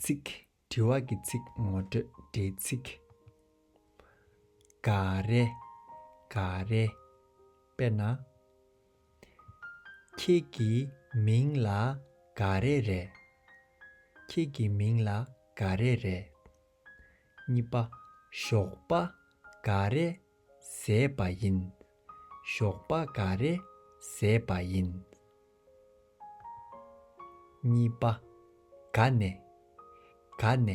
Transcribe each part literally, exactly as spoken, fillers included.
ཚིག་དྲི་བ་གི་ཚིག་ངོ་སྤྲོད་འབྲེལ་ཚིག་ག་རེ། ག་རེ། དཔེར་ན། ཁྱེད་ཀྱི་མིང་ལ་ག་རེ་རེད། ཁྱེད་ཀྱི་མིང་ལ་ག་རེ་རེད། གཉིས་པ། ཞོགས་པ་ག་རེ་བཟས་པ་ཡིན། ཞོགས་པ་ག་རེ་བཟས་པ་ཡིན། གཉིས་པ། ག་ནས། ག་ནས།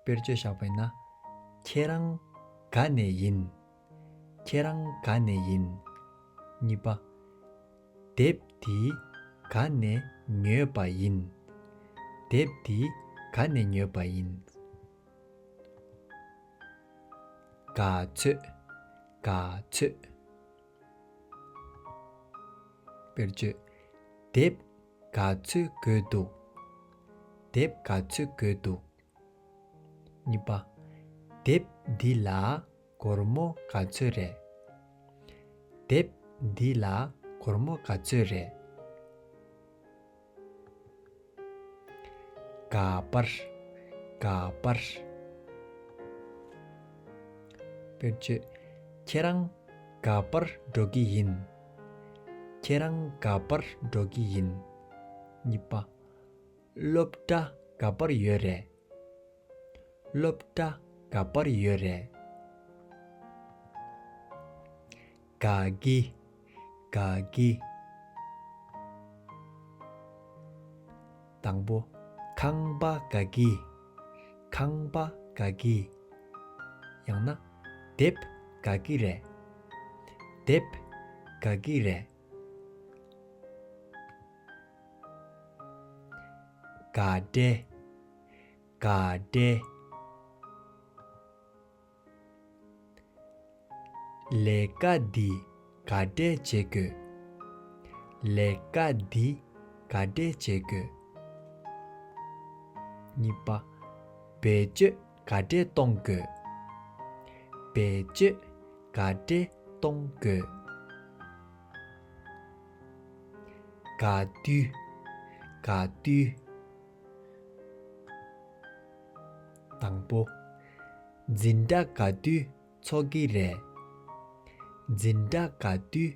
དཔེར་བརྗོད་བཞག་པ་ཡིན་ན། ཁྱེད་རང་ག་ནས་ཡིན། ཁྱེད་རང་ག་ནས་ཡིན། གཉིས་པ། དེབ་འདི་ག་ནས་ཉོས་པ་ཡིན། དེབ་འདི་ག་ནས་ཉོས་པ་ཡིན། ག་ཚོད། ག་ཚོད། དཔེར་བརྗོད། དེབ་ག་ཚོད་དགོས་འདུག་དེབ་ག་ཚོད་དགོས་འདུག་གཉིས་པ། དེབ་འདི་ལ་སྒོར་མོ་ག་ཚོད་རེད། དེབ་འདི་ལ་སྒོར་མོ་ག་ཚོད་རེད། ག་པར། ག་པར། དཔེར་བརྗོད། ཁྱེད་རང་ག་པར་འགྲོ་གི་ཡིན། ཁྱེད་རང་ག་པར་འགྲོ་གི་ཡིན། གཉིས་པ། སློབ་གྲྭ་ག་པར་ཡོད་རེད། སློབ་གྲྭ་ག་པར་ཡོད་རེད། ག་གི། ག་གི། དང་པོ། ཁང་པ་ག་གི། ཁང་པ་ག་གི། ཡང་ན། དེབ་ག་གི་རེད། དེབ་ག་གི་རེད། ག་འདྲས། ག་འདྲས། ལས་ཀ་འདི་ག་འདྲས་བྱེད་དགོས། ལས་ཀ་འདི་ག་འདྲས་བྱེད་དགོས། གཉིས་པ། བེད་སྤྱོད་ག་འདྲས་གཏོང་དགོས། བེད་སྤྱོད་ག་འདྲས་གཏོང་དགོས། ག་དུས། ག་དུས། དང་པོ། འཛིན་གྲྭ་ག་དུས་ཚོགས་ཀྱི་རེད། འཛིན་གྲྭ་ག་དུས་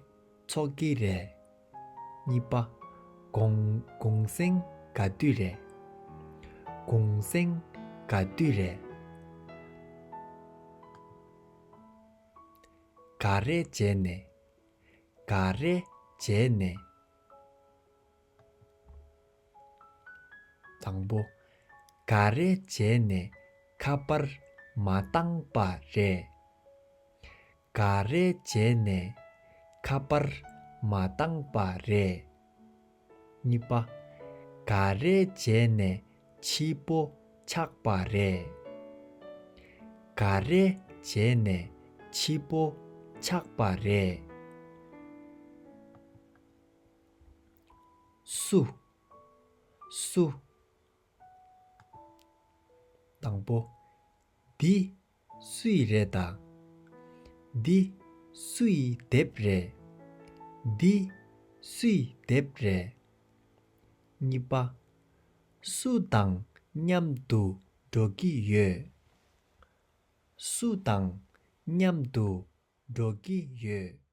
ཚོགས་ཀྱི་རེད། གཉིས་པ། གུང་གུང་སེང་ག་དུས་རེད། གུང་སེང་ག་དུས་རེད། ག་རེ་བྱས་ནས། ག་རེ་བྱས་ནས། དང་པོ། ག་རེ་བྱས་ནས་ཁ་པར་མ་བཏང་པ་རེད། ག་རེ་བྱས་ནས་ཁ་པར་མ་བཏང་པ་རེད། གཉིས་པ། ག་རེ་བྱས་ནས་ཕྱི་པོ་ཆགས་པ་རེད། ག་རེ་བྱས་ནས་ཕྱི་པོ་ཆགས་པ་རེད། སུ། སུ། དང་པོ། འདི་སུའི་རེད་ད། འདི་སུའི་དེབ་རེད། འདི་སུའི་དེབ་རེད། གཉིས་པ། སུ་དང་མཉམ་དུ་འགྲོ་གི་ཡོད། སུ་དང་མཉམ་དུ་འགྲོ་གི་ཡོད།